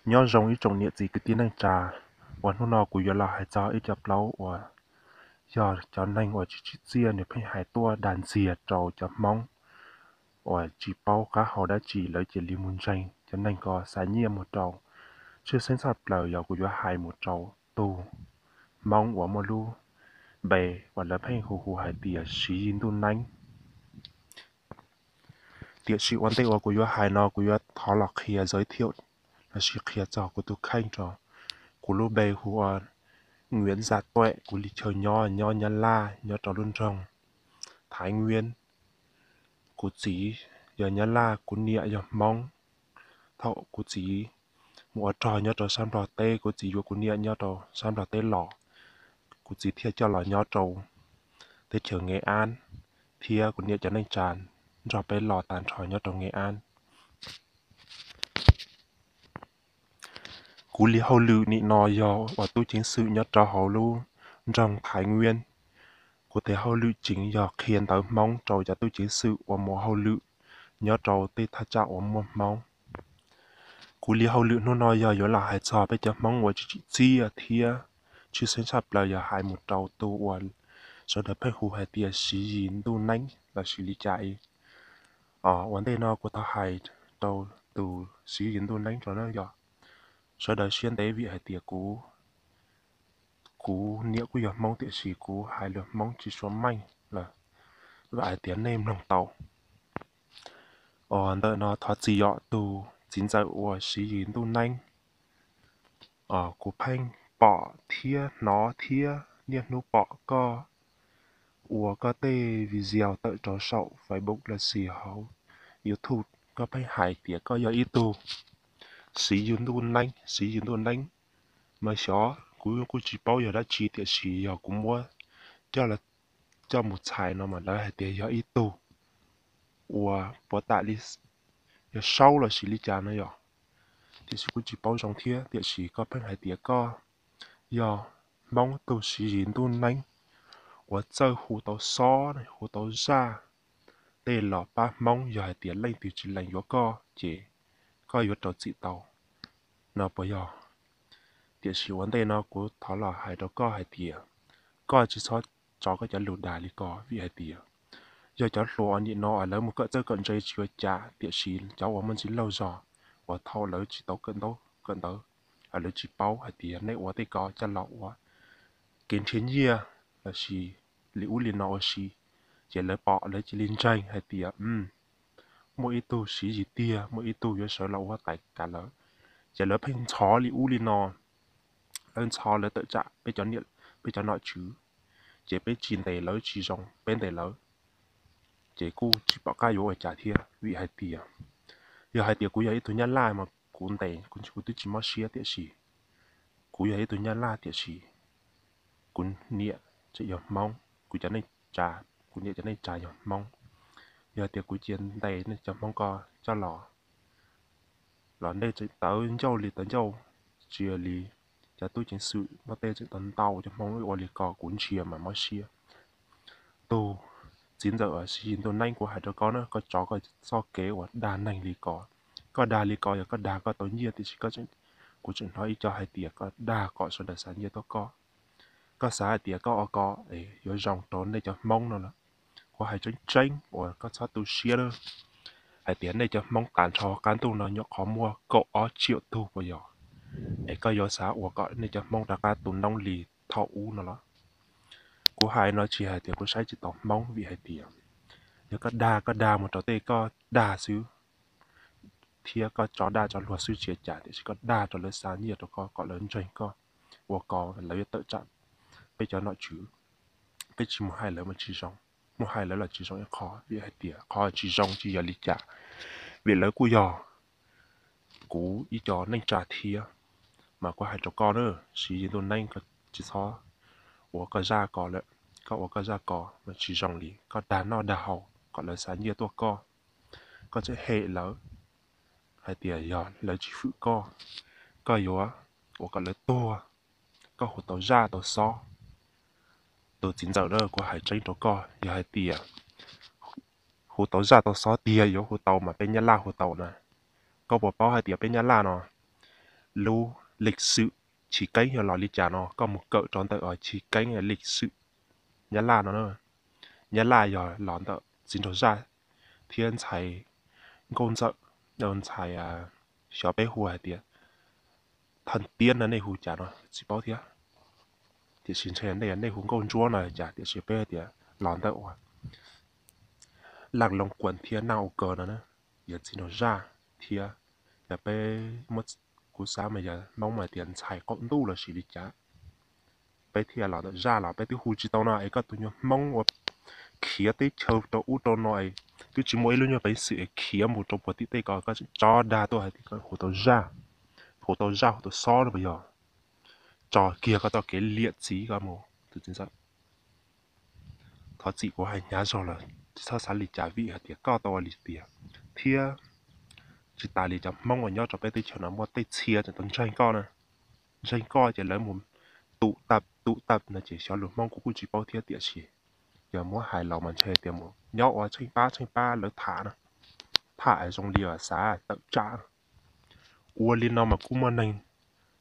Nyob zoo ib tsoom niam txiv kwv tij neej tsa, uas hnub no kuv yuav los hais txog ib co plaub uas yog cov neeg uas tsis tsim txiaj nws pheej hais tuaj dag ntxias rau cov Hmoob uas tsis paub qab hau dab tsi lawv cia li mus ntseeg cov neeg ko xa nyiaj mus rau. Tshwj xeeb tshaj plaws yog kuv yuav hais mus rau tus Hmoob uas muaj lub npe uas lawv pheej hu hu hais tias Siv Yis Ntuj Neeb. Tiam sis ua ntej uas kuv yuav hais no kuv yuav thov los qhia giới thiệu lossis qhia txog kuv tus kheej rau. Kuv lub npe hu ua Nguyễn Gia Tuệ, kuv li chaw nyob nyob Nyab Laj nyob rau lub nroog Thái Nguyên. Kuv txiv yog Nyab Laj, kuv niam yog Hmoob. Thaum kuv txiv mus ua rog nyob rau sab Nplog teb, kuv txiv yuav kuv niam nyob rau sab Nplog teb los, kuv txiv thiaj coj los nyob rau teb chaws Nghệ An, thiab kuv niam cov neej tsa nrog peb los tag nrho nyob rau Nghệ An. Kuv li hauj lwm nim no yog ua tub ceev xwm nyob rau hauv lub nroog Thái Nguyên. Kuv tes hauj lwm tseem yog qhia ntawv Hmoob rau cov tub ceev xwm uas mus hauj lwm nyob rau tej thaj tsam uas muaj Hmoob. Kuv li hauj lwm hnub no yog yuav los hais txog peb cov Hmoob uas tsis tsim txiaj thiab tshwj xeeb tshaj plaws yog hais mus rau tus uas sawv daws pheej hu hais tias Siv Yis Ntuj Neeb lossis li cas. Ua ntej no kuv thov hais rau tus Siv Yis Ntuj Neeb rau na yog, sawv daws siab ntev vim hais tias kuv, kuv niam kuj yog Hmoob tiam sis kuv hais lus Hmoob tsis sua meej lawm, vam hais tias nej mloog tau. Ntawm no thov txim yom tus txiv ntxawm uas Siv Yis Ntuj Neeb. Kuv pheej pom thiab hnov thiab niaj hnub pom koj ua koj tej video tawm rau saum Facebook lossis hauv YouTube, koj pheej hais tias koj yog ib tug Siv Yis Ntuj Neeb, Siv Yis Ntuj Neeb. Mas xyov kuv kuj tsis paub yog dab tsi tiam sis yog kuv muab coj mus txhais no mas lawv hais tias yog ib tug ua puav tam li yog saub lossis li cas no yom, tiam sis kuj tsis paub zoo thiab. Tiam sis koj pheej hais tias koj yog Hmoob tug Siv Yis Ntuj Neeb uas txawj hu tau xob hu tau zaj tej los pab Hmoob, yog hais tias leej twg tsis lees yuav koj ces koj yuav rau txim tau no puas yog? Tiam sis ua ntej no kuv thov los hais rau koj hais tias koj tsis txhob tso koj cov lus dag li ko vim hais tias yog cov hluas nim no lawv mus kawm txawj kawm ntse tsis ua cas tiam sis cov uas muaj ntsis laug zog uas thaum lawv tsis tau kawm ntaub kawm ntawv, lawv tsis paub hais tias nej ua tej ko coj los ua kev nrhiav nyiaj lossis li ub li no ua si, ces lawv pom lawv cia li ntseeg hais tias muaj ib tug Siv Yis tiag, muaj ib tug yuav sawv los ua huab tais kav lawv, ces lawv pheej ntxhov li ub li no. Lawv ntxhov lawv tawm tsam peb cov nom tswv, ces peb tsis ntes lawv tsis zoo peb ntes lawv, ces kuj tsis pom qab yuav ua cas thiab vim hais tias yog hais tias kuv yog ib tug Nyab Laj mas kuv ntes kuv twb tsis mob siab tiam sis kuv yog ib tug Nyab Laj tiam sis kuv niam tseem yog Hmoob, kuv cov neej tsa, kuv niam cov neej tsa yog Hmoob. Yog hais tias kuv cia ntes nej cov Hmoob ko coj los los nej tseem tawv ncauj li tawv ncauj, tsis yog li cov tub ceev xwm Nplog teb tseem tau ntaus cov Hmoob ua li ko kuv ntsia mas mob siab. Tus txiv ntxawm Siv Yis Ntuj Neeb, kuv hais rau koj na, koj tso koj txoj kev uas dag neeg li ko. Koj dag li ko yog koj dag koj tau nyiaj tiam sis kuv tseem hnov ib co hais tias koj dag kom sawv daws xa nyiaj tuaj koj. Koj xav hais tias koj ua ko yuav zoo rau nej cov Hmoob no lawm. Kuv hais tseeb tseeb uas koj txhob tu siab na, hais tias nej cov Hmoob tas nrho qab ntuj no nyuam qhuav muaj kaum ob triệu tug puas yog? Es koj yuav xav ua kom nej cov Hmoob rov qab tu noob li thaum ub no los? Kuv hais no tsis hais tias kuv saib tsis taus Hmoob vim hais tias yog koj dag koj dag mus rau tej koj dag xwb thiab koj tso dag tso luag xwb tsis ua cas tiam sis koj dag rau lawv xa nyiaj rau koj kom lawv ntseeg koj ua ko lawv yuav tawm tsam peb cov nom tswv. Peb tsis mus hais lawv mas tsis zoo, mus hais lawv los tsis zoo ib qho vim hais tias qhov tsis zoo tsis yog li cas, vim lawv kuj yog kuv ib co neej tsa thiab. Mas kuv hais rau koj na, Siv Yis Ntuj Neeb, koj tsis txhob ua koj zaj ko lawm. Koj ua koj zaj ko mas tsis zoo li, koj dag noj dag haus kom lawv xa nyiaj tuaj koj, koj tseem hem lawv hais tias yog lawv tsis hwm koj, koj yuav ua kom lawv tuag. Koj hu tau zaj tau xob. Tus txiv ntxawm na, kuv hais tseeb rau koj, yog hais tias hu tau zaj tau xob tiag yuav hu tau mas peb Nyab Laj hu tau na. Koj puas paub hais tias peb Nyab Laj no lub lịch sử Chiv Keeb yog los li cas no, koj mus kawm rau ntawm Chiv Keeb lịch sử Nyab Laj no na. Nyab Laj yog los ntawm txiv nraug zaj thiab ntxhais nkauj ntxawm, ntxhais, xyov peb hu hais tias thaj tiab no nej hu cas no tsis paub thiab, tiam sis ntshe nej nej hu nkauj ntsuab no cas, tiam sis peb hais tias los ntawm uas Laj Loos Kuam thiab Naj U Kaw no na, yog txiv nraug zaj thiab, yog peb muab, kuv xav mas yog Hmoob mas tias ntxhais qaum ntuj los sis li cas, peb thiaj los ntawm zaj los peb twb hu tsis tau no es koj tus nyuag Hmoob uas khiav teb chaws rau ub rau no es twb tsis muaj ib lub nyuag peev xwm es khiav mus rau puag tim tej ko, koj tseem tso dag tuaj hais tias koj hu tau zaj, hu tau zaj hu tau xob no puas yog? Tso kiag koj txoj kev liam txiv koj mus tus txiv ntxawm. Thov txim kuv hais hnyav zog los tsis txhob xav li cas vim hais tias koj tau ua li tias, thiab tsis tas li cov Hmoob uas nyob rau peb teb chaws no muaj tej txhia tseem tau ntseeg koj na, ntseeg koj ces lawv mus tum tawm tum tawm no ces xyov lus Hmoob kuv kuj tsis paub thiab tiam sis yog muab hais los mas ntshe tias mus nyob ua tsheej pab tsheej pab lawv tham na, tham zoo li xav tawm tsam. Ua li no mas kuj muaj neeg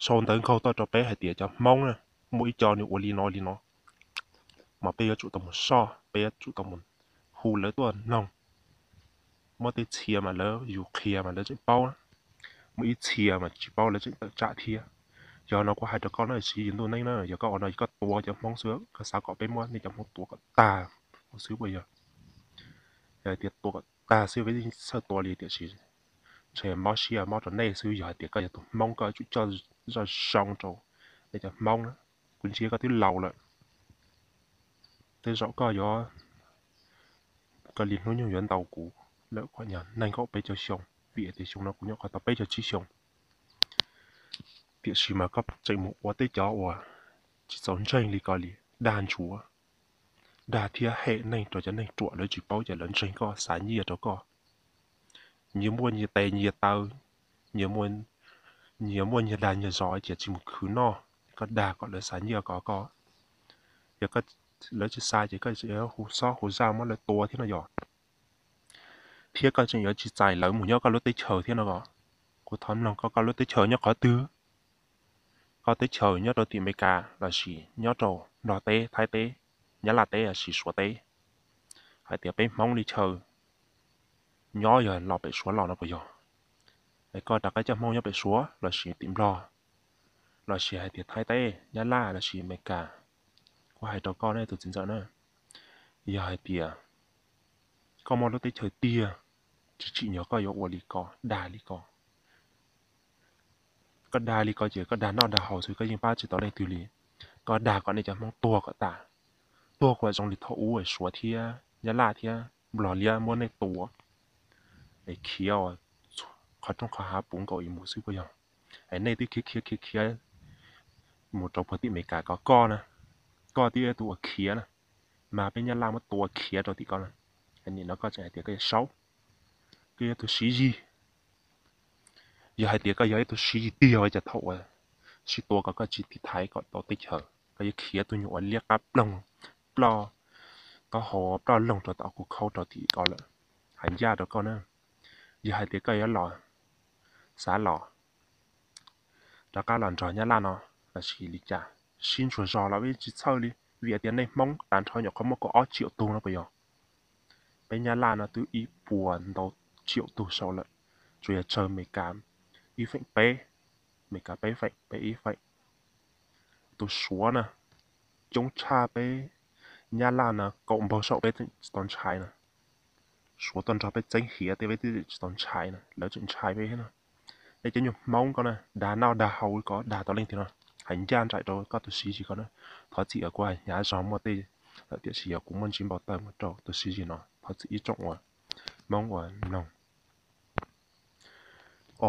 sau ntawv nkaug tuaj rau peb hais tias cov Hmoob na, muaj ib co nws ua li no li no, mas peb yuav tsum tau mus soj, peb yuav tsum tau mus hu lawv tuaj noog. Muaj tej txhia mas lawv yus qhia mas lawv tseem paub, muaj ib txhia mas tsis paub lawv tseem tawm tsam thiab. Yog no kuv hais rau koj no siv yus ntuj neej na, yog koj ua no yog koj tua cov Hmoob xwb, koj xav kom peb muab nej cov Hmoob tua kom tag ua xwb puas yog? Yog tias tua kom tag xwb peb txhawj tua li tiam sis ntshe mob siab mob rau nej xwb. Yog hais tias koj yog tus Hmoob koj yuav tsum coj zaj zoo rau nej cov Hmoob na. Kuv ntsia koj twb laus lawm, tej zaum koj yuav, koj li hnub nyoog yuav ntau kuv lawm kom nyog nees nkaum peb caug xyoo, vim tias xyoo no kuv nyuam qhuav tau peb caug tsib xyoo. Tiam sis mas koj tseem mus ua tej cov uas tsis txaus ntseeg li ko li, dag ntsuav, dag thiab hem neeg rau cov neeg ruam lawv tsis paub ces lawv ntseeg koj xav nyiaj rau koj. Nyias muaj nyias tes nyias taw, nyias muaj nyias dag nyias zog ces tsis mus khwv noj, koj dag kom lawv xav nyiaj ko koj. Yog lawv tsis xav ces koj tseem hu xob hu zaj muab lawv tua thiab no yog. Thiab koj tseem yuav tsis txais lawv mus nyob koj lub teb chaws thiab no os. Kuv thov mloog koj, koj lub teb chaws nyob qhov twg? Koj teb chaws nyob rau tim Amelikas lossis nyob rau Nplog teb, Thaib teb, Nyab Laj teb lossis Suav teb? Hais tias peb Hmoob li chaw nyob yog los pem Suav los no puas yog? Es koj rov qab coj Hmoob nyob pem Suav lossis tim Nplog lossis hais tias Thaib teb, Nyab Laj lossis Amelikas? Kuv hais rau koj ne tus txiv ntxawm na, yog hais tias koj muaj lub teb chaws tiag, tsis tsim nyog koj yuav ua li ko, dag li ko. Koj dag li ko ces koj dag noj dag haus xwb, koj yeej pab tsis tau leej twg li. Koj dag kom nej cov Hmoob tuag kom tas, tuag kom zoo li thaum ub Suav thiab Nyab Laj thiab Nplog liab muab nej tua es khiav qhov rooj qhov hav puv nkaus ib mus xwb puas yog? Es nej twb khiav khiav khiav khiav mus rau puag tim Amelikas ko koj na, koj twb yog tus uas khiav na, mas peb Nyab Laj muab tua khiav rau tim ko na. Nim no koj tseem hais tias koj yog saub, koj yog tus siv zis. Yog hais tias koj yog ib tug siv zis tiag ua cas thaum uas sib tua ko koj tsis tiv thaiv kom tau teb chaws, koj yuav khiav tus nyuag uas liab qab ploog, ploj, taub hau ploj loog rau tom kuv khaub rau tim ko lawm. Hais ncaj rau koj na, yog hais tias koj yuav los, xav los rov qab los nrog Nyab Laj no lossis li cas, sib ntsuas zog los peb tsis txhawj li, vim tias nej Hmoob tag nrho nyuam qhuav muaj kaum ob triệu tug no puas yog? Peb Nyab Laj no twb ib puas ntau triệu tug saud lawm, tsuas yog tsawg Amelikas ib feem peb, Amelikas peb feem, peb ib feem. Tus Suav na coob tshaj peb Nyab Laj no kaum npaug saum peb tseem tsis tau ntshai na. Suav tuaj nrog peb txeeb hiav tej peb twb tsis tau ntshai na, lawv tseem ntshai peb thiab no. Nej cov nyuag Hmoob ko na, dag noj dag haus ko dag tau leej twg no? Hais ncaj nraim rau koj tus siv zis ko na. Thov txim kuv hais hnyav zog muaj tej lawm tiam sis yog kuv muaj ntsis npau taws mus rau tus siv zis no, thov txim ib tsoom uas Hmoob uas mloog.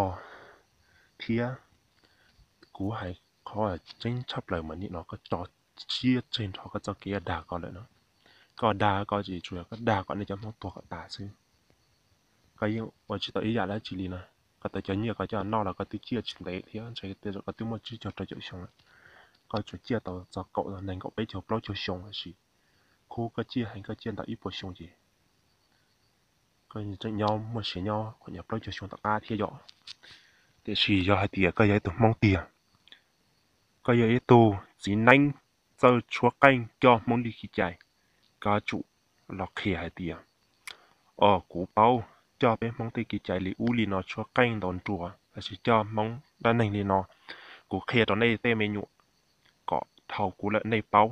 Os, thiab kuv hais qhov tseeb tshaj plaws mas nim no koj tso siab tseg nrho koj txoj kev dag ko lawm no. Koj dag ko ces tsuas yog koj dag kom nej cov Hmoob tuag kom tas xwb. Koj yeej ua tsis tau ib yam dab tsi li na. Koj tau cov nyiaj koj coj noj los koj twb ciaj tsis ntev thiab, ntshe tej zaum koj twb muaj tsib caug rau caum xyoo lawm. Koj tsuas ciaj tau txog kaum nees nkaum peb caug plaub caug xyoo lawm sis, khub koj ciaj heev koj ciaj ntau ib puas xyoo ces koj tseem nyob muaj sia nyob kom nyob plaub caug xyoo tom qab thiab yom. Tiam sis yog hais tias koj yog ib tug Hmoob tiag, koj yog ib tug txiv neeb txawj tshuab qeej coj Hmoob li kev cai, koj yuav tsum los qhia hais tias, o, kuv paub coj peb Hmoob tej kev cai li ub li no tshuab qeej ntaus nruas los sis coj Hmoob dab neeg li no, kuv qhia rau nej tej me nyuam kom dhau kuv lawm nej paub.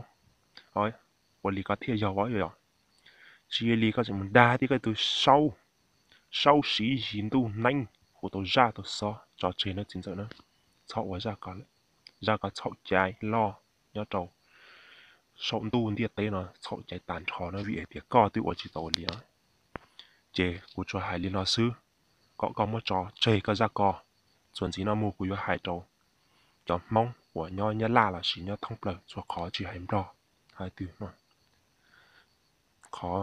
Ua li koj thiaj yog vauv yog. Tsis li koj tseem mus dag thiab koj tus saub, saub siv yig ntuj neeb hu tau zaj tau xob tso tseg no txiv ntxawm na. Txhob ua zaj ko, zaj ko txhaum cai loj nyob rau saum ntuj ntiaj teb no, txhaum cai tag nrho no vim hais tias koj twb ua tsis tau li no. Ces kuv tsuas hais li no xwb, kom koj muab tso tseg koj zaj ko. Txuas ntxiv no mus kuv yuav hais rau cov Hmoob uas nyob Nyab Laj los sis nyob thoob plaws txhua qhov tsis hais Nplog hais twg no. Qhov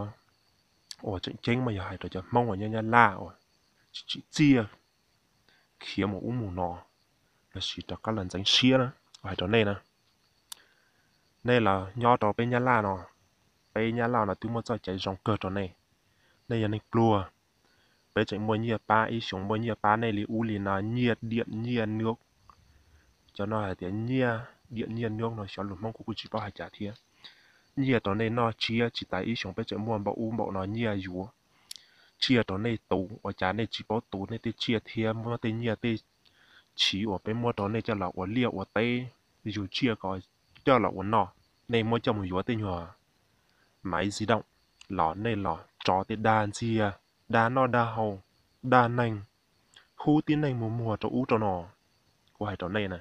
uas tseem ceeb mas yog hais rau cov Hmoob uas nyob Nyab Laj uas tsis tsim txiaj khiav mus ub mus no los sis rov qab los ntxeev siab na, kuv hais rau nej na, nej los nyob rau peb Nyab Laj no, peb Nyab Laj no twb muaj txoj cai zoo kawg rau nej. Nej yog neeg pluag, peb tseem muaj nyiaj pab, ib xyoos muaj nyiaj pab nej li ub li no, nyiaj diam nyiaj nuj. Cov no hais tias nyiaj diam nyiaj nuj no xyov lus Hmoob kuv kuj tsis paub hais cas thiab. Nyiaj rau nej noj tsiab tsis tas ib xyoos peb tseem muaj npaum ub npaum no nyiaj yuav tsiaj rau nej tus, ua cas nej tsis paub tus nej tej tsiaj thiab muab tej nyiaj tej chiv uas peb muab rau nej coj los ua liaj ua teb, yug tsiaj ko coj los ua noj, nej muab coj mus yuav tej nyuag maiv xi doom los nej los tso tej dag ntxiag, dag noj dag haus, dag neeg, hub tib neeg mus muag rau ub rau no. Kuv hais rau nej na,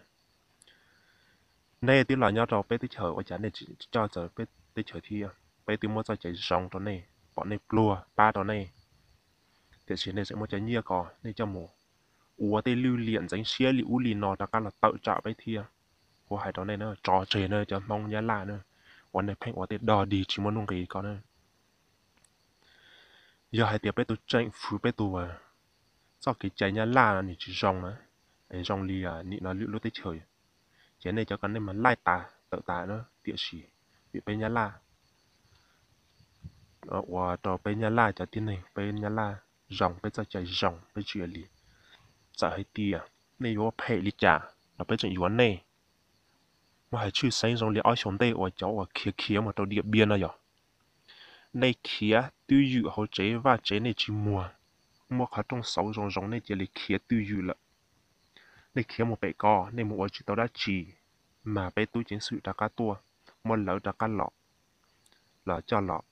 nej twb los nyob rau peb teb chaws ua cas nej tsis coj txawv peb teb chaws thiab? Peb twb muab txoj cai zoo rau nej, pom nej pluag pab rau nej, tiam sis nej tseem muab cov nyiaj ko nej coj mus ua tej lwj liam ntxeev siab li ub li no rov qab los tawm tsam peb thiab. Kuv hais rau nej na, tso tseg na cov Hmoob Nyab Laj na, uas nej pheej ua tej dog dig tsis muaj nuj nqis ko na. Yog hais tias peb tus tseem fwv peb tus txoj kev cai Nyab Laj no nws tsis zoo na, es zoo li nim no lwm lub teb chaws, ces nej cov ko nej mas laij tas tawm tas na, tiam sis vim peb Nyab Laj ua rau peb Nyab Laj cov tib neeg, peb Nyab Laj zoo, peb txoj cai zoo, peb tsis ua li. Txawm hais tias nej yuav phem li cas los peb tseem yuav nej. Muab hais tshwj xeeb zoo li ob xyoos ntej uas cov uas khiav khiav mus rau Diam Npiab no yog, nej khiav twj ywm hauv tsev vaj tsev nej tsis muag, muaj qhov rooj xauv zoo zoo nej cia li khiav twj ywm lawm. Nej khiav mus pem ko nej mus ua tsis tau dab tsi, mas peb tub ceev xwm rov qab tuaj, muab lawv rov qab los, los coj los.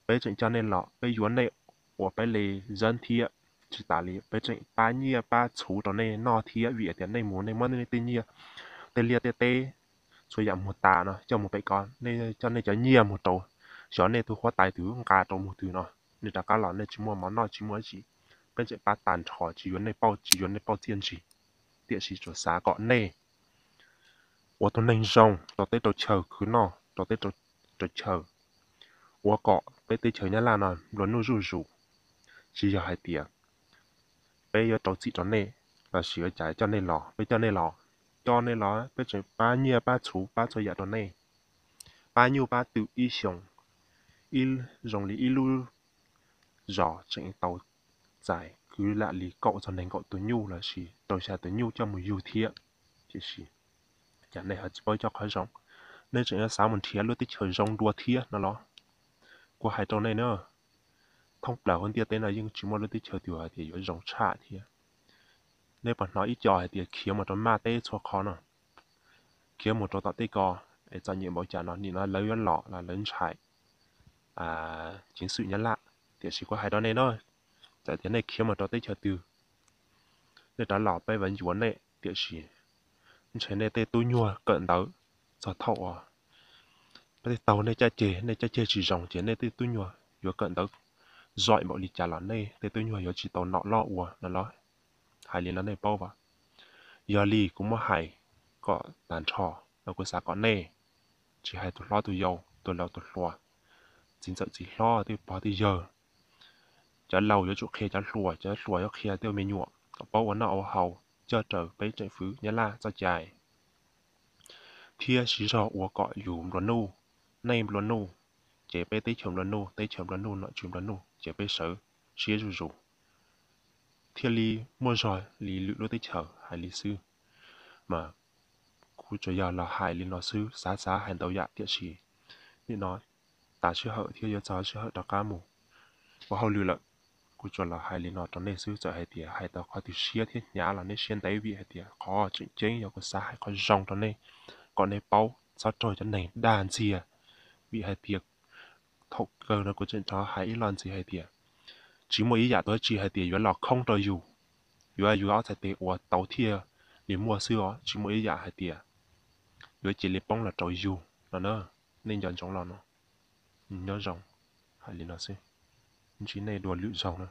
Peb tseem coj nej los, peb yuav nej ua peb li zab thiab. Tsis tas li peb tseem pab nyiaj pab txhuv rau nej noj thiab, vim tias nej mus nej muab nej tej nyiaj, tej liaj tej teb, txhua yam mus tas no coj mus pem ko, nej coj nej cov nyiaj mus rau, xyov nej tus huab tais twg nqa rau mus twg no, nej rov qab los nej tsis muaj mov noj tsis muaj dab tsi. Peb tseem pab tag nrho, tsis yuav nej pauj, tsis yuav nej pauj txiaj ntsig, tiam sis tsuas xav kom nej ua tus neeg zoo rau teb rau chaw, khwv noj rau teb rau chaw, ua kom peb teb chaws Nyab Laj no nplua nuj zuj zus. Tsis yog hais tias peb yuav rau txim rau nej los sis ua cas coj nej los, peb coj nej los, coj nej los peb tseem pab nyiaj pab txhuv pab txhua yam rau nej, pab nyuj pab twm ib xyoos, ib, zoo li ib lub zos tseem tau txais kwv lam li kaum txog nees nkaum tus nyuj los sis rau xya tus nyuj coj mus yug thiab. Tiam sis cas nej ho tsis paub coj qhov zoo, nej tseem yuav xav mus nrhiav lub teb chaws zoo dua thiab no los? Kuv hais rau nej na, thoob plaws hauv ntiaj teb no yeej tsis muaj lub teb chaws twg hais tias yuav zoo tshaj thiab. Nej puas hnov ib co hais tias khiav mus rau Maj teb txhua qhov no, khiav mus rau tom tej ko, es txom nyem npaum cas no nim no lawv yuav los los lawv ntshai ceev xwm Nyab Laj. Tiam sis kuv hais rau nej na, txawm tias nej khiav mus rau teb chaws twg, nej rov los peb vam yuav nej, tiam sis ntshe nej tej tub nyuag kawm ntawv txog thaum uas peb tej taug nej caj ceg, nej caj ceg tsis zoo ces nej tej tub nyuag yuav kawm ntawv zom npaum li cas los nej tej tub nyuag yuav tsis tau nom loj ua no los? Hais li no nej paub as? Yog li kuv muab hais kom tag nrho no, kuv xav kom nej, tsis hais tus hlob tus yau, tus laus tus hluas, txiv ntxawm txiv hlob, tej pog tej yawg, cov laus yuav tsum qhia cov hluas, cov hluas yuav qhia tej me nyuam kom paub ua noj ua haus, coj raws peb tseem fwv Nyab Laj txoj cai, thiab siv zog ua kom yus nplua nuj, nej nplua nuj, ces peb teb chaws nplua nuj, teb chaws nplua nuj, nom tswv nplua nuj, ces peb sawv siab zuj zus, thiaj li muaj zog li lwm lub teb chaws. hais li xwb. Mas kuv tsuas yog los hais li no xwb, xav xav hais ntau yam tiam sis nim no tas sij hawm thiab yuav txog sij hawm rov qab mus ua hauj lwm lawm. Kuv tsuas los hais li no rau nej xwb, txawm hais tias hais tau qhov twg siab thiab hnyav los nej siab ntev, vim hais tias qhov tseem ceeb yog kuv xav hais qhov zoo rau nej, kom nej paub txhob raug cov neeg dag ntxias. Vim hais tias thaum kawg no kuv tseem rov hais ib lo ntxiv hais tias tsis muaj ib yam dab tsi hais tias yuav los khoob rau yus, yuav yus ob txhais tes ua tau thiaj li muaj xwb os, tsis muaj ib yam hais tias yuav cia li poob los rau yus no na. Nej nco ntsoov lo no, nyob zoo, hais li no xwb, ntsib nej dua lwm zaug na.